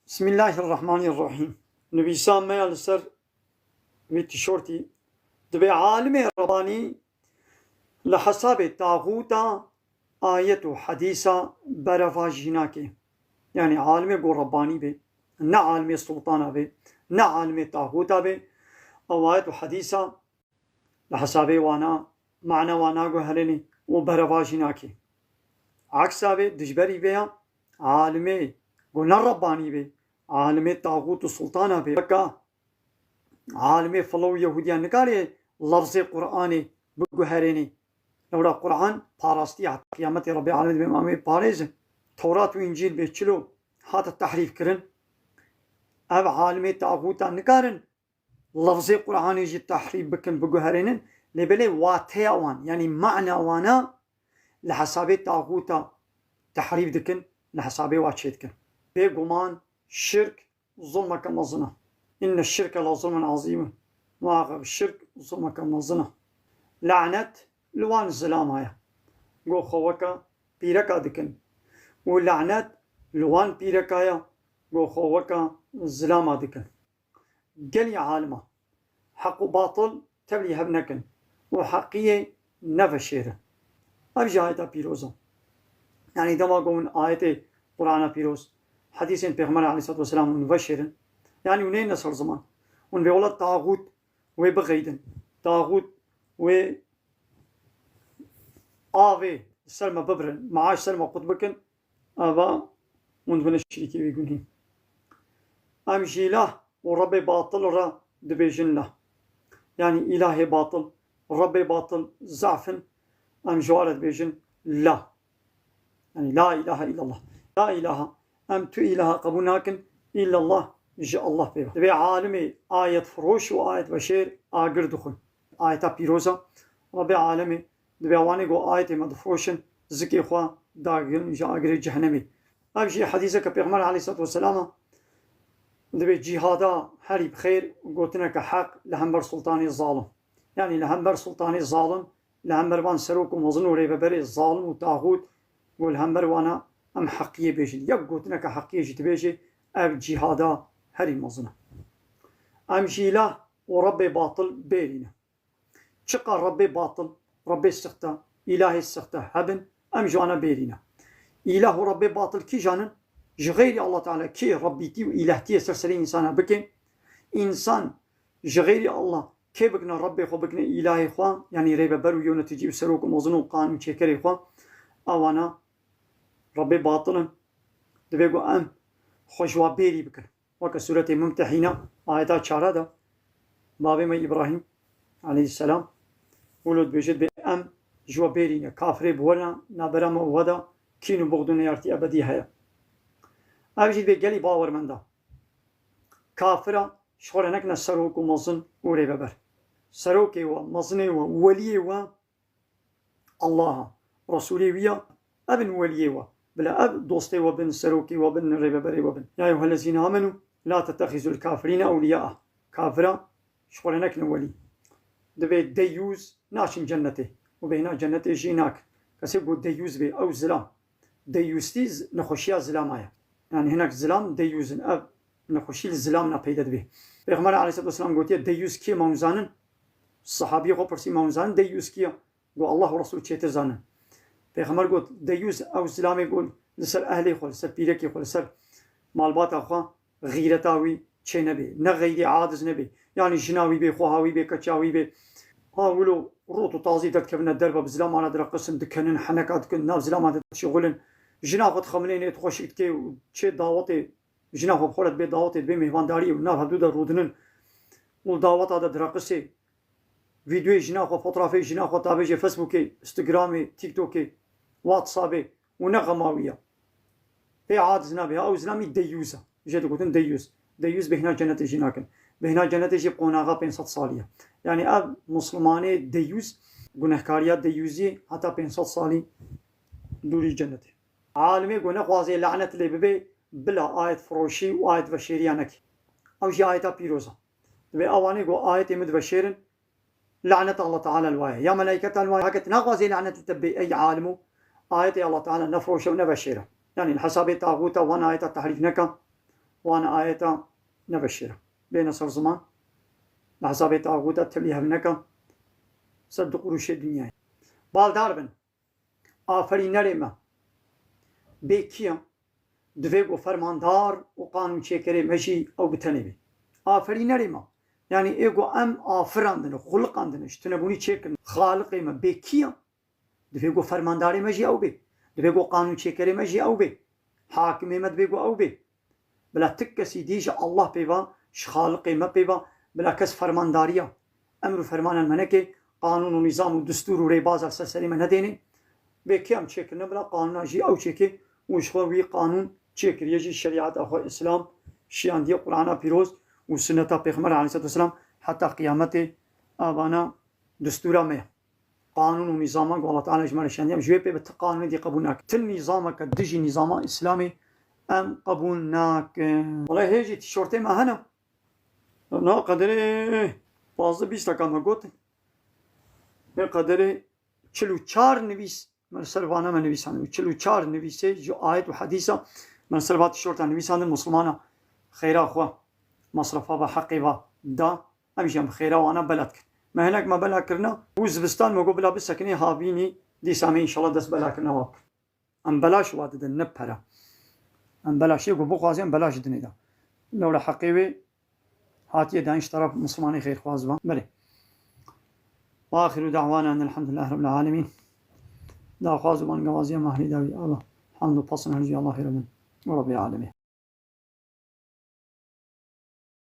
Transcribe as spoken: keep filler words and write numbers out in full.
Bismillahirrahmanirrahîm. Nivîsa me ya li ser vê tîşortî, dibê alimê Rebbanî li hesabê taxûta ayet û hedîsa berevajî nake. Yanî alimê ku Rebbanî be, ne alimê sultana be, ne alimê taxûta be, ew ayet û hedîsa li hesabê wana, mana wana guherênê û berevajî nake. Eksa be, dijberî vê ya, alimê ku ne Rebbanî be, alimê taxût û sultana be, weka alimê filo û Yehûdiyan nikare lafzê Qur'anê biguherênê. Lewra Qur'an parastî heta qiyametê Rebbê alemê dibe mamê parêz e. Tewrat û Încîl bê çilo hate tehrîf kirin. Ev alimê taxûta nikarin lafzê Qur'anê jî tehrîf bikin, biguherênin. Lê belê wateya wan, yanî mana wana li hesabê taxûta tehrîf dikin, li hesabê wa çêdikin. Bêguman şirk zulmeke mezin e. Înne şirke la zulmun azîm. Muhaqqeq şirk zulmeke mezin e. Lanet li wan zilama ye. Go xwe weke pîreka dikin. Û lanet li wan pîreka ye. Go xwe weke zilama dikin. Gelî alima heq û batil tevlî hev nekin û heqiyê neveşêrin. Ev jî ayeta pîroz e. Yanî dema ku hûn ayetê Qur'ana pîroz, hedîsên Pêxember aleyhisselatu vesselam hûn veşêrin, yanî hûn ê ne ser ziman. Hûn vê wela taxût wê bixeydin. Taxût wê avê ser me bibirin, maaş ser me qut bikin, eva hûn dibine şirîkê wî gunî. Em ji îlah û Rebbê batil re dibêjin la. Yanî îlahê batil, Rebbê batil, zaf in, em ji wan re dibêjin la. Yanî la ilahe illallah. La ilahe. Em tu îlaha qebûl nakin, illallah ji Allah pê ve. Divê alimê ayetfiroş û ayetveşêr agir dixwin. Ayeta pîroz e, Rebbê alemê dibê wanê ku ayetê me difiroşin, zikê xwe dagrin ji agirê cehenemê. Ev jî hedîseke Pêxember aleyhisselatu vesselam e. Dibê cîhada herî bi xêr gotineke heq li hember sultanê zalim. Yanî li hember sultanê zalim, li hember van serok û mezin û rêveberê zalim û taxût, ku li hember wana em heqiyê bêjin. Yek gotineke heqiyê jî dibêjê, ev cîhada herî mezin e. Em ji îlah û Rebbê batil bêrî ne. Çiqa Rebbê batil, Rebbê sixte, îlahê sixte hebin, em ji wana bêrî ne. Îlah û Rebbê batil kîjan in? Ji xeyrî Allah Teala kê Rebbîtî û îlehtiyê ser serê însana bike, însan ji xeyrî Allah kê bikine Rebbê xwe, bikine îlahê xwe, yanî rêveber û yöneticî û serok û mezin û qanûnçêkerê xwe, ewana Rebbê batil in. Divê ku em xwe ji wa bêrî bikin. Weke Sûretê Mumtehîne, ayeta çara de, bavê me Îbrahîm aleyhisselam, wilo dibêje, dibê em ji we bêrî ne, kafirê bi we ne, navbera me û we de kîn û buxd û neyartî ebedî heye. Ev jî divê gelî bawermenda. Kafira ji xwe re nekine serok û mezin û rêveber. Serokê we, mezinê we, weliyê we Allah e, Resûlê wî ye, ev in weliyê we. Bila ev dostê we bin, serokê we bin, rêveberê we bin. Ya eyyuhellezîne amenû, la tettexizul kafirîne ewliyaa. Kafira ji xwe re nekine welî. Divê deyûz naçin cennetê û bêhna cennetê jî nakin. Kesê ku deyûz bê, ew zilam. Deyûstî z-, nexweşiya zilama ye. Yanî hinek zilam deyûz in. Ev nexweşî li zilam ne peyde dibê. Pêxember aleyhisselatu vesselam gotiye, deyûz kê ma hûn zanin? Sahabiyê xwe pirsî, ma hûn zanin deyûz kî ye? Got, Allah û Resul çêtir zanin. Pêxember got, deyûz ew zilamê ku li ser ehlê xwe, li ser pîrekê xwe, li ser malbata xwe xîreta wî çê nebê. Ne xeyrî adiz nebê. Yanî jina wî bê, xweha wî bê, keça wî bê. Ha wilo rot û tazî derdikevine derve, bi zilamana direqisin, dikenin, heneka dikin, nav zilama de dişixulin. Jina xwe dixemilênê, dixweşik dikê û çê dawetê, jina xwe bi xwe re dibê dawetê, dibê mêhvandariyê û nav hevdû de rûdinin. Û daweta de direqisê. Vîdyoyê jina xwe, fotoğrafê jina xwe tabêjê Facebookê, Instagramê, TikTokê, WhatsAppê û ne xema wî ye. Pê adiz nabe, ew zilamî deyûz e. Jê digotin deyûz. Deyûz bêhna cenetê jî nakin. Bêhna cenetê jî qonaxa pênc sed salî ye. Yanî ev muslimanê deyûz, gunehkariya deyûzî heta pênc sed salî dûrî cenetê. Alimê ku nexwazê lanet lê bibe, bila ayet firoşî û ayet veşêriya neke. Ew jî ayeta pîroz e. Divê ewanê ku ayetê min diveşêrin, lanet Allah Teala li wa ye. Ya melaîketa li wa ye. Heke tu naxwazê lanet li te bê, ey alimo, ayetê Allah Teala nefiroşe û neveşêre. Yanî li hesabê taxûta wan ayeta tehrîf neke. Wan ayeta neveşêre. Bêne ser ziman. Li hesabê taxûta tevlî hev neke. Ser du quruşê dinyayê. Baldar bin. Aferînerê me. Bê kî ye? Divê ku fermandar û qanûnçêkerê me jî ew bi tenê be. Aferînerê me. Yanî ê ku em afirandine, xuliqandine, ji tunebûnî çêkirin. Xaliqê me bê kî ye? Divê ku fermandarê me jî ew bê. Divê ku qanûnçêkerê me jî ew bê. Hakimê me divê ku ew bê. Bila ti kesî dî ji Allah pê ve, ji Xaliqê me pê ve, bila kes fermandariya emr û fermanan me neke, qanûn û nîzam û destûr û rêbaza li ser serê me nedêne. Bê kî em çêkirine, bila qanûna jî ew çêke û ji xwe wî qanûn çêkiriye jî şerîeta xwe Îslam şiyandiye Qur'ana pîroz û sunneta Pêxember aleyhisselatu vesselam heta qiyametê avana destûra me ye. Qanûn û nîzama ku Allah Teala ji me re şandiye, em ji wê pê ve ti qanûnê dî qebûl nakin. Ti nîzameke dijî nîzama Îslamê em qebûl nakin. Wele hê jî tîşortê me hene. Na qederê pazdeh bîst deka me gotin. Vê qederê çil û çar nivîs me li ser vana me nivîsandin. Çil û çar nivîsê ji ayet û hedîsa me li ser va tîşorta nivîsandin, Musulmana xêra xwe, masrafa ve, heqê ve da. Em jî em xêra wana bela dikin. Me hinek me bela kirina û zivistan me got bila bisekinê havînî dîsa me înşallah dest bela kirina wa bikin. Em belaş wa didin, ne pere. Em belaş, yê ku bixwazê em belaş dinê da. Lewra heqê wê hatiye dayîn ji teref Mislimanê xêrxwaz ve. Belê. Ve axiru da'wana enelhamdülillahi rabbil alemin. Daxwaz û bangewaziya mahrî dawî Allah. Hamd û pasn her jî Allahê Rabbin û Rabbil alemin.